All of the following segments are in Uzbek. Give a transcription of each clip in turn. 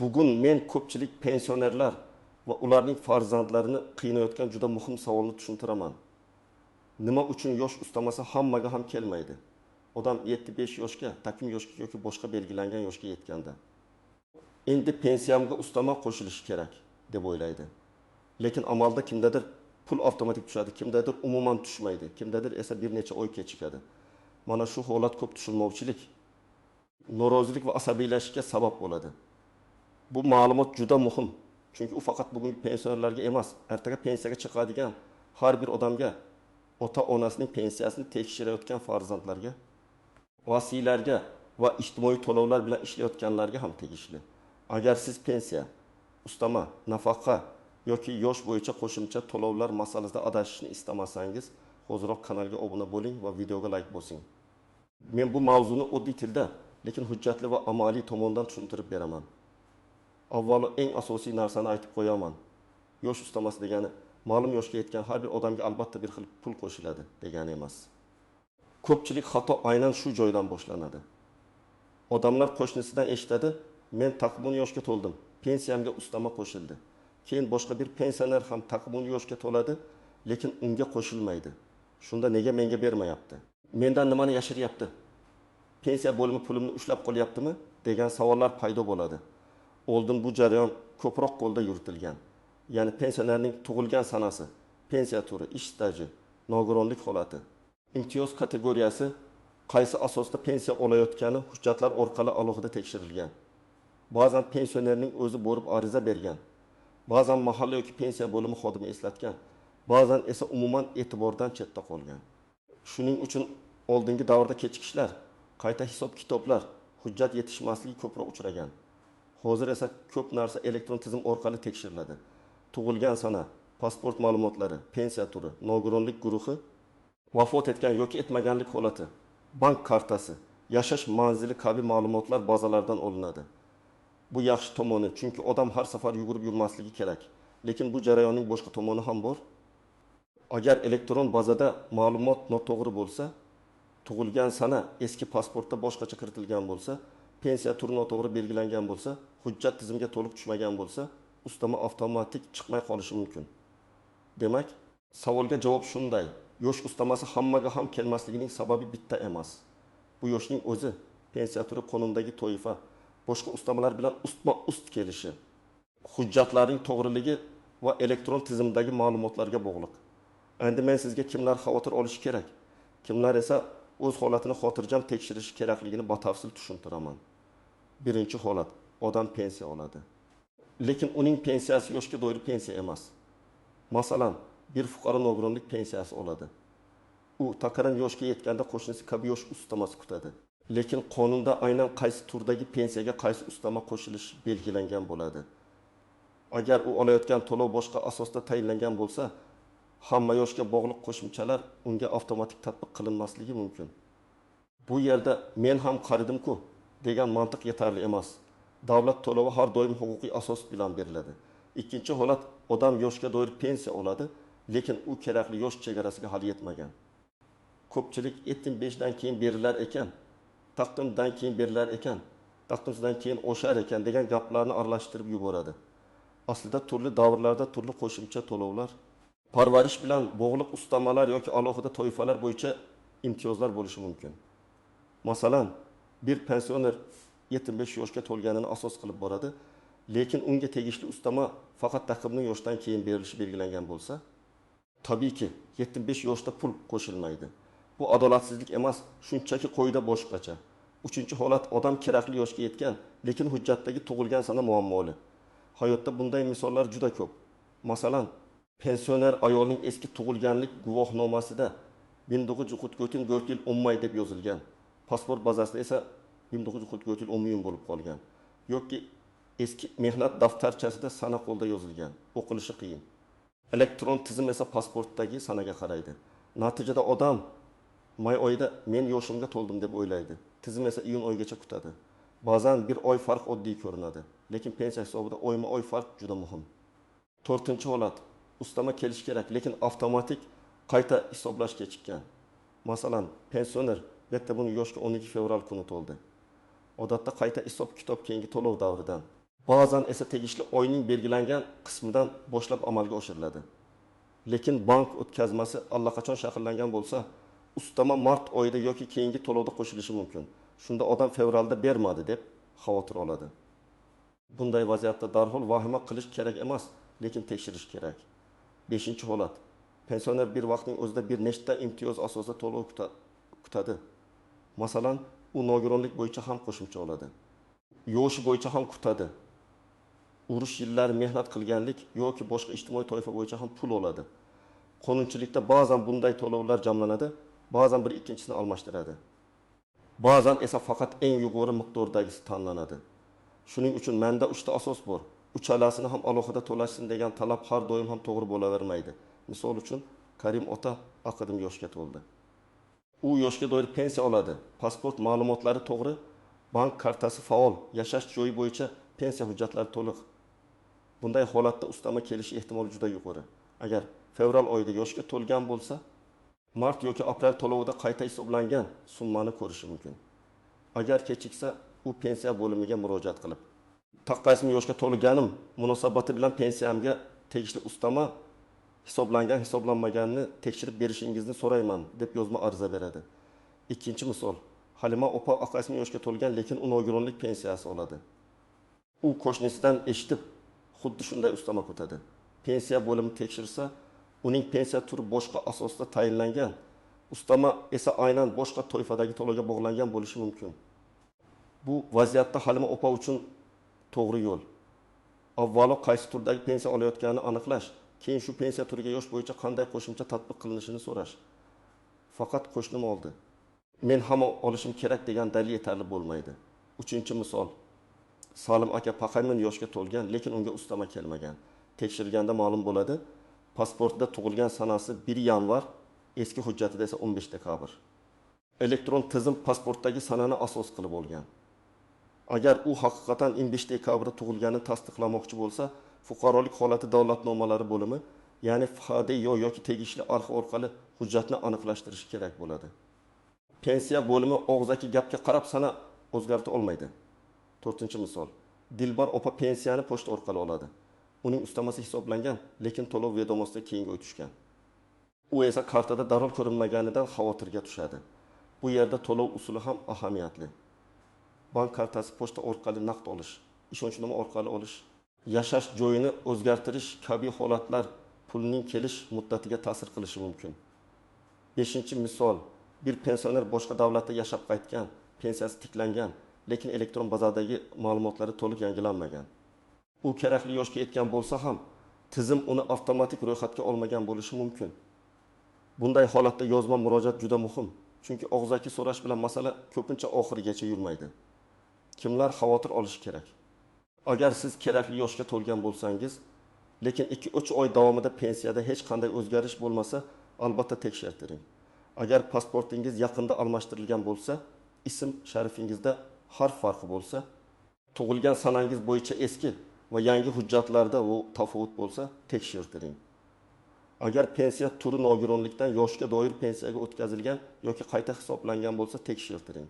Bugun men ko'pchilik pensionerlar va ularning farzandlarini qiynayotgan juda muhim savolni tushuntiraman. Nima uchun yosh ustamasi hammaga ham kelmaydi? Odam 75 yoshga, takm yoshga yoki boshqa belgilangan yoshga yetganda, endi pensiyamga ustama qo'shilishi kerak deb o'ylaydi. Lekin amalda kimdadir pul avtomatik tushadi, kimdadir umuman tushmaydi, kimdadir esa bir necha oy kechikadi. Mana shu holat ko'p tushunmovchilik, norozilik va asabiylashishga sabab bo'ladi. Bu ma'lumot juda muhim, chunki u faqat bugungi pensionerlarga emas, ertaga pensiyaga chiqadigan har bir odamga, ota-onasining pensiyasini tekshirayotgan farzandlarga, vasiylarga va ijtimoiy to'lovlar bilan ishlayotganlarga ham tegishli. Agar siz pensiya, ustama, nafaqa yoki yosh bo'yicha qo'shimcha to'lovlar masalasida adashishni istamasangiz, hoziroq kanalga obuna bo'ling va videoga like bosing. Men bu mavzuni oddiy tilda, lekin hujjatli va amaliy tomondan tushuntirib beraman. Avvalo eng asosiy narsani aytib qo'yaman. Yosh ustamasi degani ma'lum yoshga yetgan har bir odamga albatta bir xil pul qo'shiladi degani emas. Ko'pchilik xato aynan shu joydan boshlanadi. Odamlar qo'shnisidan eshitadi, men taqvim yoshga to'ldim, pensiyamga ustama qo'shildi. Keyin boshqa bir pensioner ham taqvim yoshga to'ladi, lekin unga qo'shilmaydi. Shunda nega menga bermayapti? Mendan nimani yashiryapti? Pensiya bo'limi pulimni ushlab qolyaptimi degan savollar paydo bo'ladi. Oldin bu jarayon ko'proq qo'lda yuritilgan. Ya'ni pensionerning tug'ilgan sanasi, pensiya turi, ish staji, nogironlik holati, imtiyoz kategoriyasi, qaysi asosda pensiya olayotgani hujjatlar orqali alohida tekshirilgan. Ba'zan pensionerning o'zi borib ariza bergan, ba'zan mahalla yoki pensiya bo'limi xodimi eslatgan, ba'zan esa umuman e'tibordan chetda qolgan. Shuning uchun oldingi davrda kechikishlar, qayta hisob-kitoblar, hujjat yetishmasligi ko'proq uchragan. Hozir esa ko'p narsa elektron tizim orqali tekshiriladi. Tug'ilgan sana, pasport ma'lumotlari, pensiya turi, nogironlik guruhi, vafot etgan yoki etmaganlik holati, bank kartasi, yashash manzili kabi ma'lumotlar bazalardan olinadi. Bu yaxshi tomoni, chunki odam har safar yugurib yurmasligi kerak. Lekin bu jarayonning boshqa tomoni ham bor. Agar elektron bazada ma'lumot noto'g'ri bo'lsa, tug'ilgan sana eski pasportda boshqacha kiritilgan bo'lsa, pensiya turi noto'g'ri belgilangan bo'lsa, hujjat tizimga to'liq tushmagan bo'lsa, ustama avtomatik chiqmay qolishi mumkin. Demak, savolga javob shunday. Yosh ustamasi hammaga ham kelmasligining sababi bitta emas. Bu yoshning o'zi, pensiya turi, qonundagi toifa, boshqa ustamalar bilan ustma-ust kelishi, hujjatlarning to'g'riligi va elektron tizimdagi ma'lumotlarga bog'liq. Endi men sizga kimlar xavotir olishi kerak, kimlar esa o'z holatini xotirjam tekshirishi kerakligini batafsil tushuntiraman. Birinchi holat, odam pensiya oladi. Lekin uning pensiyasi yoshga doir pensiya emas. Masalan, bir fuqaro nogironlik pensiyasi oladi. U taqriban yoshga yetganda qo'shnisi kabi yosh ustamasi kutadi. Lekin qonunda aynan qaysi turdagi pensiyaga qaysi ustama qo'shilishi belgilangan bo'ladi. Agar u olayotgan to'lov boshqa asosda tayinlangan bo'lsa, hamma yoshga bog'liq qo'shimchalar unga avtomatik tatbiq qilinmasligi mumkin. Bu yerda men ham qaridim-ku degan mantiq yetarli emas. Davlat to'lovi har doim huquqiy asos bilan beriladi. Ikkinchi holat, odam yoshga doir pensiya oladi, lekin u kerakli yosh chegarasiga hali yetmagan. Ko'pchilik 75 dan keyin berilar ekan, taqdimdan keyin berilar ekan, taqdimdan keyin oshar ekan degan gaplarni aralashtirib yuboradi. Aslida turli davrlarda turli qo'shimcha to'lovlar, parvarish bilan bog'liq ustamalar yoki alohida toifalar bo'yicha imtiyozlar bo'lishi mumkin. Masalan, bir pensioner 75 yoshga to'lganini asos qilib boradi, lekin unga tegishli ustama faqat taqdimning yoshdan keyin berilishi belgilangan bo'lsa, tabiiyki 75 yoshda pul qo'shilmaydi. Bu adolatsizlik emas, shunchaki qoida boshqacha. Uchinchi holat, odam kerakli yoshga yetgan, lekin hujjatdagi tug'ilgan sana muammoli. Hayotda bunday misollar juda ko'p. Masalan, pensioner ayolning eski tug'ilganlik guvohnomasida 1944 yil 10 may deb yozilgan. Pasport bazasida esa 1944 yil 10 iyun bo'lib qolgan. Yoki eski mehnat daftarchasida sana qo'lda yozilgan, o'qilishi qiyin. Elektron tizim esa pasportdagi sanaga qaraydi. Natijada odam may oyida men yoshimga to'ldim deb o'ylaydi. Tizim esa iyun oyigacha kutadi. Ba'zan bir oy farq oddiy ko'rinadi, lekin pensiya hisobida oyma-oy farq juda muhim. To'rtinchi holat, ustama kelishi kerak, lekin avtomatik qayta hisoblash kechikkan. Masalan, pensioner bitta buni yoshga 12 fevral kuni to'ldi. Odatda qayta hisob-kitob keyingi to'lov davridan. Ba'zan esa tegishli oyning belgilangan qismidan boshlab amalga oshiriladi. Lekin bank o'tkazmasi allaqachon shakllangan bo'lsa, ustama mart oyida yoki keyingi to'lovda qo'shilishi mumkin. Shunda odam fevralda bermadi deb xavotir oladi. Bunday vaziyatda darhol vahima qilish kerak emas, lekin tekshirish kerak. Beshinchi holat. Pensioner bir vaqtning o'zida bir nechta imtiyoz asosida to'lov kutadi. Masalan, u nogironlik bo'yicha ham qo'shimcha oladi. Yoshi bo'yicha ham kutadi. Urush yillari mehnat qilganlik yoki boshqa ijtimoiy toifa bo'yicha ham pul oladi. Qonunchilikda ba'zan bunday to'lovlar jamlanadi, ba'zan bir ikkinchisini almashtiradi. Ba'zan esa faqat eng yuqori miqdordagisi tanlanadi. Shuning uchun menda 3 ta asos bor. Uchalasini ham alohida to'lashsin degan talab har doim ham to'g'ri bo'lavermaydi. Misol uchun, Karim ota aqdim yoshga to'ldi. U yoshga doir pensiya oladi. Pasport ma'lumotlari to'g'ri, bank kartasi faol, yashash joyi bo'yicha pensiya hujjatlari to'liq. Bunday holatda ustama kelishi ehtimoli juda yuqori. Agar fevral oyida yoshga to'lgan bo'lsa, mart yoki aprel to'lovida qayta hisoblangan summani ko'rishi mumkin. Agar kechiksa, u pensiya bo'limiga murojaat qilib, taqqaysim yoshga to'lganim munosabati bilan pensiyamga tegishli ustama hisoblangan, hisoblanmaganini tekshirib berishingizni so'rayman deb yozma ariza beradi. Ikkinchi misol, Halima opa aqasini yoshga to'lgan, lekin u nogironlik pensiyasi oladi. U qo'shnisidan eshitib, xuddi shunday ustama kutadi. Pensiya bo'limi tekshirsa, uning pensiya turi boshqa asosda tayinlangan, ustama esa aynan boshqa toifadagi to'lovga bog'langan bo'lishi mumkin. Bu vaziyatda Halima opa uchun to'g'ri yo'l. Avvalo qaysi turdagi pensiya olayotganini aniqlash, keyin shu pensiya turiga yosh bo'yicha qanday qo'shimcha tatbiq qilinishini so'rash. Faqat qo'shnim oldi, men ham olishim kerak degan dalil yetarli bo'lmaydi. Uchinchi misol, Salim aka paqaymin yoshga to'lgan, lekin unga ustama kelmagan. Tekshirganda ma'lum bo'ladi, pasportida tug'ilgan sanasi 1 yanvar, eski hujjatida esa 15 dekabr. Elektron tizim pasportdagi sanani asos qilib olgan. Agar u haqiqatan 15 dekabrda tug'ilganini tasdiqlamoqchi bo'lsa, fuqarolik holati davlatnomalari bo'limi, ya'ni FHDYO yoki tegishli arxiv orqali hujjatni aniqlashtirishi kerak bo'ladi. Pensiya bo'limi og'zaki gapga qarab sana o'zgarta olmaydi. To'rtinchi misol, Dilbar opa pensiyani pochta orqali oladi. Uning ustamasi hisoblangan, lekin to'lov vedomostida keyinga tushgan. U esa kartada darhol ko'rinmaganidan xavotirga tushadi. Bu yerda to'lov usuli ham ahamiyatli. Bank kartasi, pochta orqali naqd olish, ishonchnoma orqali olish, yashash joyini o'zgartirish kabi holatlar pulning kelish muddatiga ta'sir qilishi mumkin. Beshinchi misol, bir pensioner boshqa davlatda yashab qaytgan, pensiyasi tiklangan, lekin elektron bazadagi ma'lumotlari to'liq yangilanmagan. U kerakli yoshga yetgan bo'lsa ham, tizim uni avtomatik ro'yxatga olmagan bo'lishi mumkin. Bunday holatda yozma murojaat juda muhim, chunki og'zaki so'rash bilan masala ko'pincha oxirigacha yurmaydi. Kimlar xavotir olishi kerak? Agar siz kerakli yoshga to'lgan bo'lsangiz, lekin 2-3 oy davomida pensiyada hech qanday o'zgarish bo'lmasa, albatta tekshirtiring. Agar pasportingiz yaqinda almashtirilgan bo'lsa, ism sharifingizda harf farqi bo'lsa, tug'ilgan sanangiz bo'yicha eski va yangi hujjatlarda u tafovut bo'lsa, tekshirtiring. Agar pensiya turi nogironlikdan yoshga doir pensiyaga o'tkazilgan yoki qayta hisoblangan bo'lsa, tekshirtiring.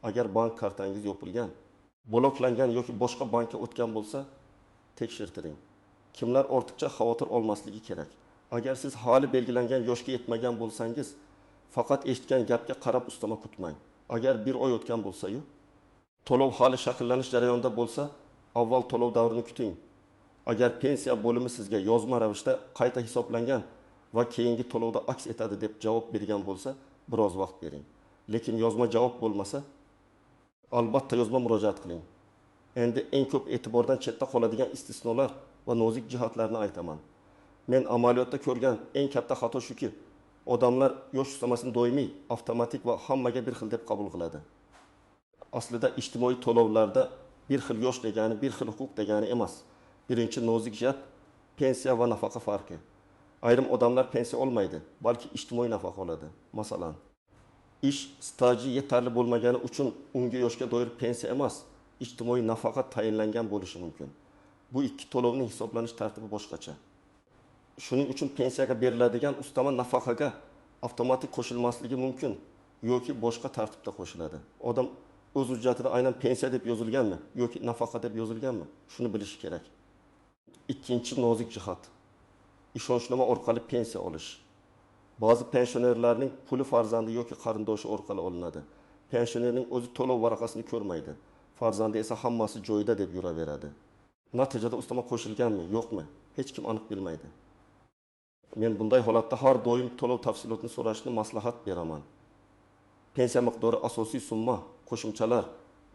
Agar bank kartangiz yopilgan, bloklangan yoki boshqa bankka o'tgan bo'lsa, tekshirtiring. Kimlar ortiqcha xavotir olmasligi kerak? Agar siz hali belgilangan yoshga yetmagan bo'lsangiz, faqat eshitgan gapga qarab ustama kutmang. Agar bir oy o'tgan bo'lsa-yu, to'lov hali shakllanish jarayonida bo'lsa, avval to'lov davrini kuting. Agar pensiya bo'limi sizga yozma ravishda qayta hisoblangan va keyingi to'lovda aks etadi deb javob bergan bo'lsa, biroz vaqt bering. Lekin yozma javob bo'lmasa, albatta yozma murojaat qiling. Endi eng ko'p e'tibordan chetda qoladigan istisnolar va nozik jihatlarni aytaman. Men amaliyotda ko'rgan eng katta xato shuki, odamlar yosh ustamasini doimiy, avtomatik va hammaga bir xil deb qabul qiladi. Aslida ijtimoiy to'lovlarda bir xil yosh degani, bir xil huquq degani emas. Birinchi nozik jihat pensiya va nafaqa farqi. Ayrim odamlar pensiya olmaydi, balki ijtimoiy nafaqa oladi. Masalan, ish staji yetarli bo'lmagani uchun unga yoshga doir pensiya emas, ijtimoiy nafaqa tayinlangan bo'lishi mumkin. Bu ikki to'lovning hisoblanish tartibi boshqacha. Shuning uchun pensiyaga beriladigan ustama nafaqaga avtomatik qo'shilmasligi mumkin yoki boshqa tartibda qo'shiladi. Odam O'z hujjatida aynan pensiya deb yozilganmi yoki nafaqa deb yozilganmi, shuni bilishi kerak. Ikkinchi nozik jihat: ishonchnoma orqali pensiya olish. Ba'zi pensionerlarning puli farzandi yoki qarindoshi orqali olinadi. Pensionerning o'zi to'lov varaqasini ko'rmaydi. Farzandi esa hammasi joyida deb yuraveradi. Natijada ustama qo'shilganmi, yo'qmi, hech kim aniq bilmaydi. Men bunday holatda har doim to'lov tafsilotini so'rashni maslahat beraman. Pensiya miqdori, asosiy summa, qo'shimchalar,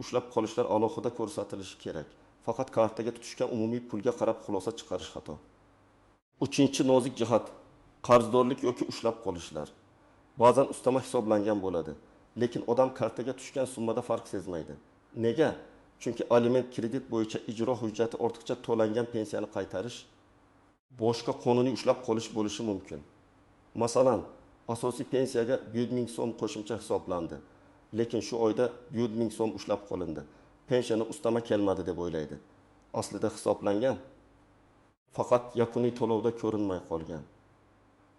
ushlab qolishlar alohida ko'rsatilishi kerak. Faqat kartaga tushgan umumiy pulga qarab xulosa chiqarish xato. Uchinchi nozik jihat: qarzdorlik yoki ushlab qolishlar. Ba'zan ustama hisoblangan bo'ladi, lekin odam kartaga tushgan summada farq sezmaydi. Nega? Chunki aliment, kredit bo'yicha ijro hujjati, ortiqcha to'langan pensiyani qaytarish, boshqa qonuniy ushlab qolish bo'lishi mumkin. Masalan, asosiy pensiyaga 1000 so'm qo'shimcha hisoblandi, lekin shu oyda 1000 so'm ushlab qolindi. Pensioner ustama kelmadi deb o'ylaydi. Aslida hisoblangan, faqat yakuniy to'lovda ko'rinmay qolgan.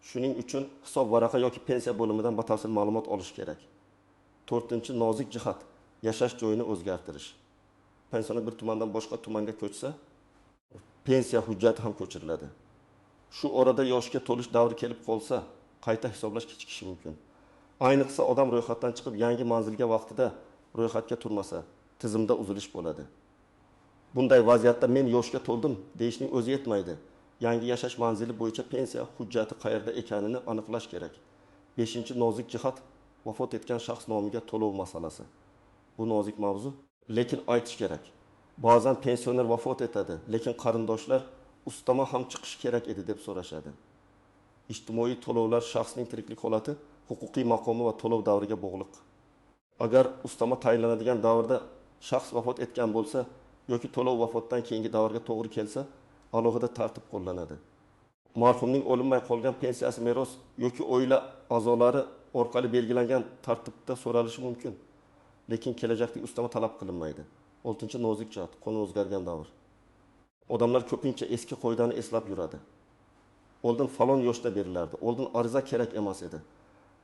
Shuning uchun hisob varaqa yoki pensiya bo'limidan batafsil ma'lumot olish kerak. To'rtinchi nozik jihat: yashash joyini o'zgartirish. Pensioner bir tumandan boshqa tumanga ko'chsa, pensiya hujjati ham ko'chiriladi. Shu orada yoshga to'lish davri kelib qolsa, qayta hisoblash kechikishi mumkin. Ayniqsa odam ro'yxatdan chiqib yangi manzilga vaqtida ro'yxatga turmasa, tizimda uzilish bo'ladi. Bunday vaziyatda men yoshga to'ldim deyishning o'zi yetmaydi. Yangi yashash manzili bo'yicha pensiya hujjati qayerda ekanini aniqlash kerak. Beshinchi nozik jihat: vafot etgan shaxs nomiga to'lov masalasi. Bu nozik mavzu, lekin aytish kerak. Ba'zan pensioner vafot etadi, lekin qarindoshlar ustama ham chiqishi kerak edi deb so'rashadi. Ijtimoiy to'lovlar shaxsning tiriklik holati, huquqiy maqomi va to'lov davriga bog'liq. Agar ustama tayinlanadigan davrda shaxs vafot etgan bo'lsa yoki to'lov vafotdan keyingi davrga to'g'ri kelsa, alohida tartib qo'llanadi. Marhumning o'linmay qolgan pensiyasi meros yoki oila a'zolari orqali belgilangan tartibda so'ralishi mumkin. Lekin kelajakda ustama talab qilinmaydi. Oltinchi nozik jihat: qonun o'zgargan davr. Odamlar ko'pincha eski qoidani eslab yuradi. Oldin falon yoshda berilardi, oldin ariza kerak emas edi,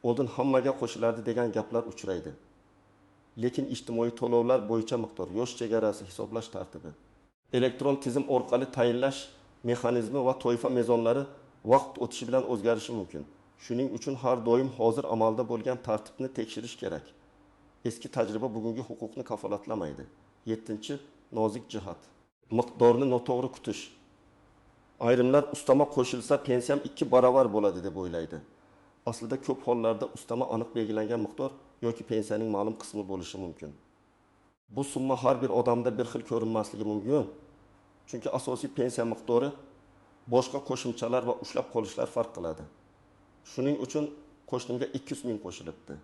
oldin hammaga qo'shilardi degan gaplar uchraydi. Lekin ijtimoiy to'lovlar bo'yicha miqdor, yosh chegarasi, hisoblash tartibi, elektron tizim orqali tayinlash mexanizmi va toifa mezonlari vaqt o'tishi bilan o'zgarishi mumkin. Shuning uchun har doim hozir amalda bo'lgan tartibni tekshirish kerak. Eski tajriba bugungi huquqni kafolatlamaydi. Yettinchi nozik jihat: miqdorni noto'g'ri kutish. Ayrimlar ustama qo'shilsa pensiyam 2 barobar bo'ladi deb o'ylaydi. Aslida ko'p hollarda ustama aniq belgilangan miqdor yoki pensiyaning ma'lum qismi bo'lishi mumkin. Bu summa har bir odamda bir xil ko'rinmasligi mumkin. Chunki asosiy pensiya miqdori, boshqa qo'shimchalar va ushlab qolishlar farq qiladi. Shuning uchun qo'shnimga 200 ming qo'shilibdi,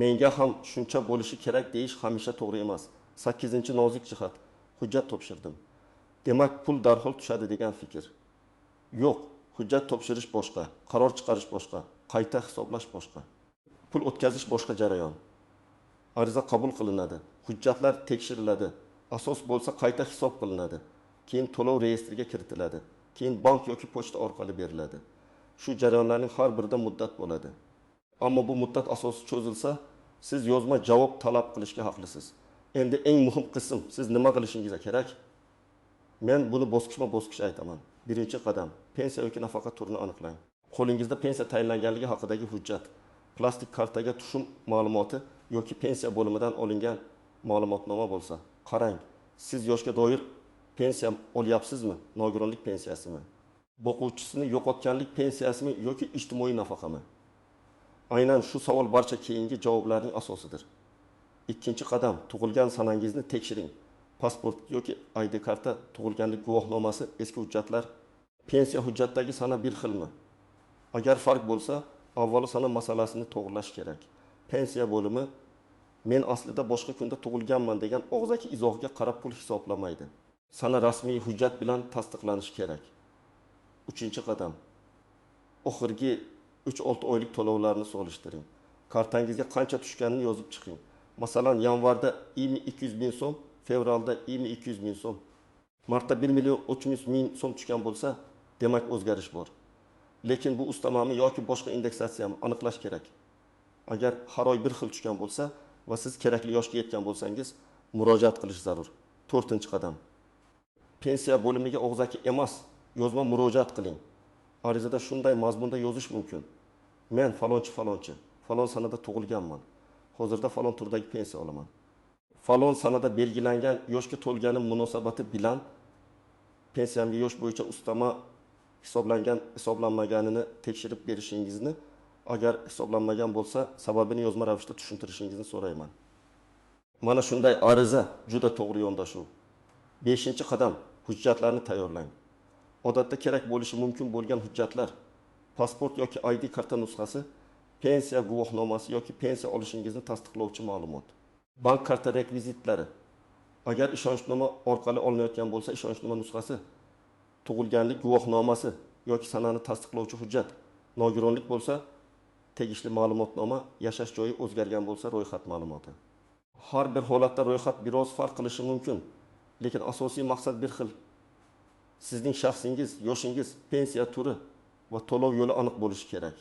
menga ham shuncha bo'lishi kerak deyish hamisha to'g'ri emas. Sakkizinchi nozik jihat: hujjat topshirdim, demak pul darhol tushadi degan fikr. Yo'q, hujjat topshirish boshqa, qaror chiqarish boshqa, qayta hisoblash boshqa. Pul o'tkazish boshqa jarayon. Ariza qabul qilinadi, hujjatlar tekshiriladi, asos bo'lsa qayta hisob qilinadi, keyin to'lov reyestriga kiritiladi, keyin bank yoki pochta orqali beriladi. Shu jarayonlarning har birida muddat bo'ladi. Ammo bu muddat asosi cho'zilsa, siz yozma javob talab qilishga haqlisiz. Endi eng muhim qism, siz nima qilishingiz kerak? Men buni bosqichma-bosqich aytaman. Birinchi qadam: pensiya yoki nafaqa turini aniqlang. Qo'lingizda pensiya tayinlanganligi haqidagi hujjat, plastik kartaga tushum ma'lumoti yoki pensiya bo'limidan olingan ma'lumotnoma bo'lsa, qarang, siz yoshga doir pensiya olyapsizmi, nogironlik pensiyasimi, boquvchisini yo'qotganlik pensiyasimi yoki ijtimoiy nafaqami? Aynan shu savol barcha keyingi javoblarning asosidir. Ikkinchi qadam: tug'ilgan sanangizni tekshiring. Pasport yoki ID karta, tug'ilganlik guvohnomasi, eski hujjatlar, pensiya hujjatdagi sana bir xilmi? Agar farq bo'lsa, avvalo sana masalasini to'g'rilash kerak. Pensiya bo'limi men aslida boshqa kunda tug'ilganman degan og'zaki izohga qarab pul hisoblamaydi. Sana rasmiy hujjat bilan tasdiqlanishi kerak. Uchinchi qadam: oxirgi 3-6 oylik to'lovlarni solishtiring. Kartangizga qancha tushganini yozib chiqing. Masalan, yanvarda 200 ming so'm, fevralda 200 ming so'm, martda 1 million 300 ming so'm tushgan bo'lsa, demak o'zgarish bor. Lekin bu ustamami yoki boshqa indeksatsiyami aniqlash kerak. Agar har oy bir xil tushgan bo'lsa, va siz kerakli yoshga yetgan bo'lsangiz, murojaat qilish zarur. To'rtinchi qadam. Pensiya bo'limiga og'zaki emas, yozma murojaat qiling. Arizada shunday mazmunda yozish mumkin: Men falonchi falonchi, falon sanada tug'ilganman. Hozirda falon turdagi pensiya olaman. Falon sanada belgilangan yoshga to'lganim munosabati bilan pensiyamga yosh bo'yicha ustama hisoblangan hisoblanmaganini tekshirib berishingizni, agar hisoblanmagan bo'lsa, sababini yozma ravishda tushuntirishingizni so'rayman. Mana shunday ariza juda to'g'ri yondashuv. Beshinchi qadam. Hujjatlarni tayyorlang. Odatda kerak bo'lishi mumkin bo'lgan hujjatlar: pasport yoki ID karta nusxasi, pensiya guvohnomasi yoki pensiya olishingizni tasdiqlovchi ma'lumot, bank karta rekvizitlari, agar ishonchnoma orqali olinayotgan bo'lsa, ishonchnoma nusxasi, tug'ilganlik guvohnomasi yoki sanani tasdiqlovchi hujjat, nogironlik bo'lsa, tegishli ma'lumotnoma, yashash joyi o'zgargan bo'lsa, ro'yxat ma'lumoti. Har bir holatda ro'yxat biroz farq qilishi mumkin, lekin asosiy maqsad bir xil. Sizning shaxsingiz, yoshingiz, pensiya turi va to'lov yo'li aniq bo'lishi kerak.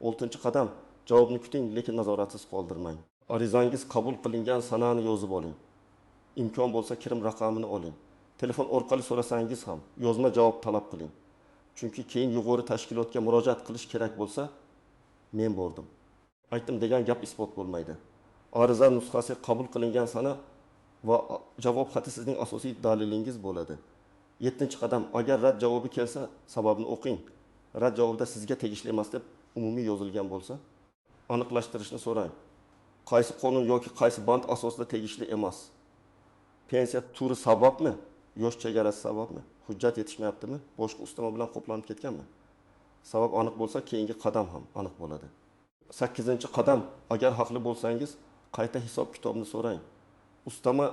Oltinchi qadam. Javobni kuting, lekin nazoratsiz qoldirmang. Arizangiz qabul qilingan sanani yozib oling. Imkon bo'lsa kirim raqamini oling. Telefon orqali so'rasangiz ham yozma javob talab qiling. Chunki keyin yuqori tashkilotga murojaat qilish kerak bo'lsa, men bordim, aytdim degan gap isbot bo'lmaydi. Ariza nusxasi, qabul qilingan sana va javob xati sizning asosiy dalilingiz bo'ladi. Yettinchi qadam. Agar rad javobi kelsa, sababini o'qing. Rad javobida sizga tegishli emas deb umumiy yozilgan bo'lsa, aniqlashtirishni so'rang. Qaysi qonun yoki qaysi band asosida tegishli emas? Pensiya turi sababmi? Yosh chegarasi sababmi? Hujjat yetishmayaptimi? Boshqa ustama bilan qoplanib ketganmi? Sabab aniq bo'lsa, keyingi qadam ham aniq bo'ladi. Sakkizinchi qadam. Agar haqli bo'lsangiz, qayta hisob kitobni so'rang. Ustama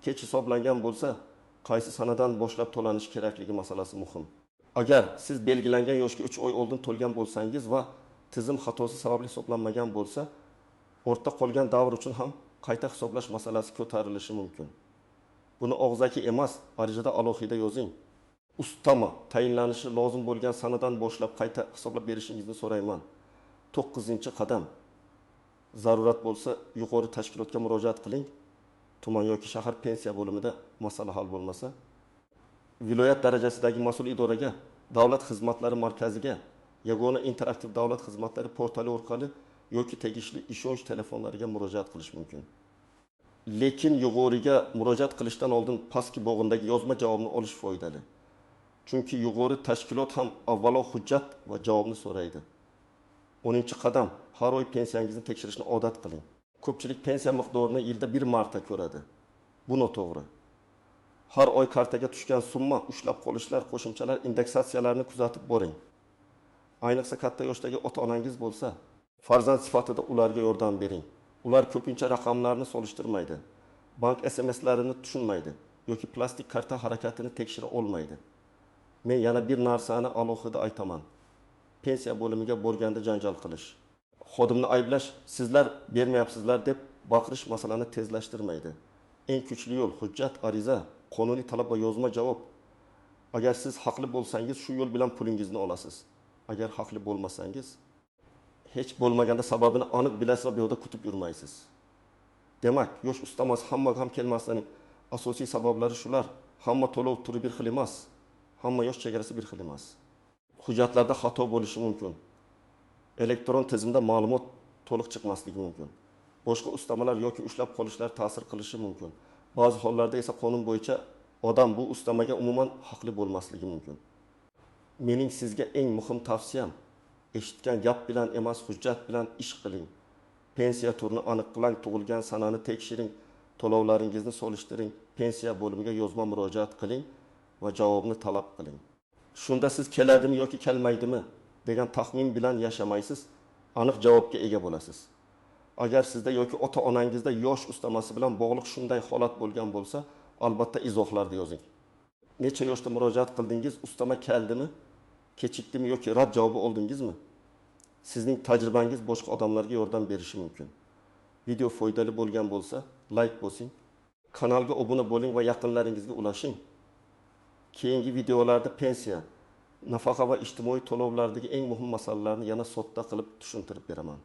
kech hisoblangan bo'lsa, qaysi sanadan boshlab to'lanishi kerakligi masalasi muhim. Agar siz belgilangan yoshga 3 oy oldin to'lgan bo'lsangiz va tizim xatosi sababli hisoblanmagan bo'lsa, o'rta qolgan davr uchun ham qayta hisoblash masalasi ko'tarilishi mumkin. Buni og'zaki emas, arizada alohida yozing. Ustama tayinlanishi lozim bo'lgan sanadan boshlab qayta hisoblab berishingizni so'rayman. To'qqizinchi qadam. Zarurat bo'lsa, yuqori tashkilotga murojaat qiling. Tuman yoki shahar pensiya bo'limida masala hal bo'lmasa, viloyat darajasidagi mas'ul idoraga, davlat xizmatlari markaziga, yagona interaktiv davlat xizmatlari portali orqali yoki tegishli ishonch telefonlariga murojaat qilish mumkin. Lekin yuqoriga murojaat qilishdan oldin pastki bo'g'indagi yozma javobni olish foydali. Chunki yuqori tashkilot ham avvalo hujjat va javobni so'raydi. 10-qadam. Har oy pensiyangizni tekshirishni odat qiling. Ko'pchilik pensiya miqdorini yilda bir marta ko'radi. Bu noto'g'ri. Har oy kartaga tushgan summa, ushlab qolishlar, qo'shimchalar, indeksatsiyalarni kuzatib boring. Ayniqsa katta yoshdagi ota-onangiz bo'lsa, farzand sifatida ularga yordam bering. Ular ko'pincha raqamlarni solishtirmaydi, bank SMSlarini tushunmaydi yoki plastik karta harakatini tekshira olmaydi. Men yana bir narsani alohida aytaman. Pensiya bo'limiga borganda janjal qilish, xodimni ayblash, sizlar bermayapsizlar deb baqirish masalani tezlashtirmaydi. Eng kuchli yo'l hujjat, ariza, qonuniy talab va yozma javob. Agar siz haqli bo'lsangiz, shu yo'l bilan pulingizni olasiz. Agar haqli bo'lmasangiz, hech bo'lmaganda sababini aniq bilasiz va bu yo'lda kutib yurmaysiz. Demak, yosh ustamasi hammaga ham kelmasligining asosiy sabablari shular. Hamma to'lov turi bir xil emas, hamma yosh chegarasi bir xil emas. Hujjatlarda xato bo'lishi mumkin. Elektron tizimda ma'lumot to'liq chiqmasligi mumkin. Boshqa ustamalar yoki ushlab qolishlar ta'sir qilishi mumkin. Ba'zi hollarda esa qonun bo'yicha odam bu ustamaga umuman haqli bo'lmasligi mumkin. Mening sizga eng muhim tavsiyam, eshitgan gap bilan emas, hujjat bilan ish qiling. Pensiya turini aniqlang, tug'ilgan sanani tekshiring, to'lovlaringizni solishtiring, pensiya bo'limiga yozma murojaat qiling va javobni talab qiling. Shunda siz keladimi yoki kelmaydimi degan taxmin bilan yashamaysiz, aniq javobga ega bo'lasiz. Agar sizda yoki ota-onangizda yosh ustamasi bilan bog'liq shunday holat bo'lgan bo'lsa, albatta izohlarda yozing. Necha yoshda murojaat qildingiz, ustama keldimi, kechikdimi yoki rad javobi oldingizmi? Sizning tajribangiz boshqa odamlarga yordam berishi mumkin. Video foydali bo'lgan bo'lsa, like bosing, kanalga obuna bo'ling va yaqinlaringizga ulashing. Keyingi videolarda pensiya, nafaqa va ijtimoiy to'lovlardagi eng muhim masalalarni yana sodda qilib tushuntirib beraman.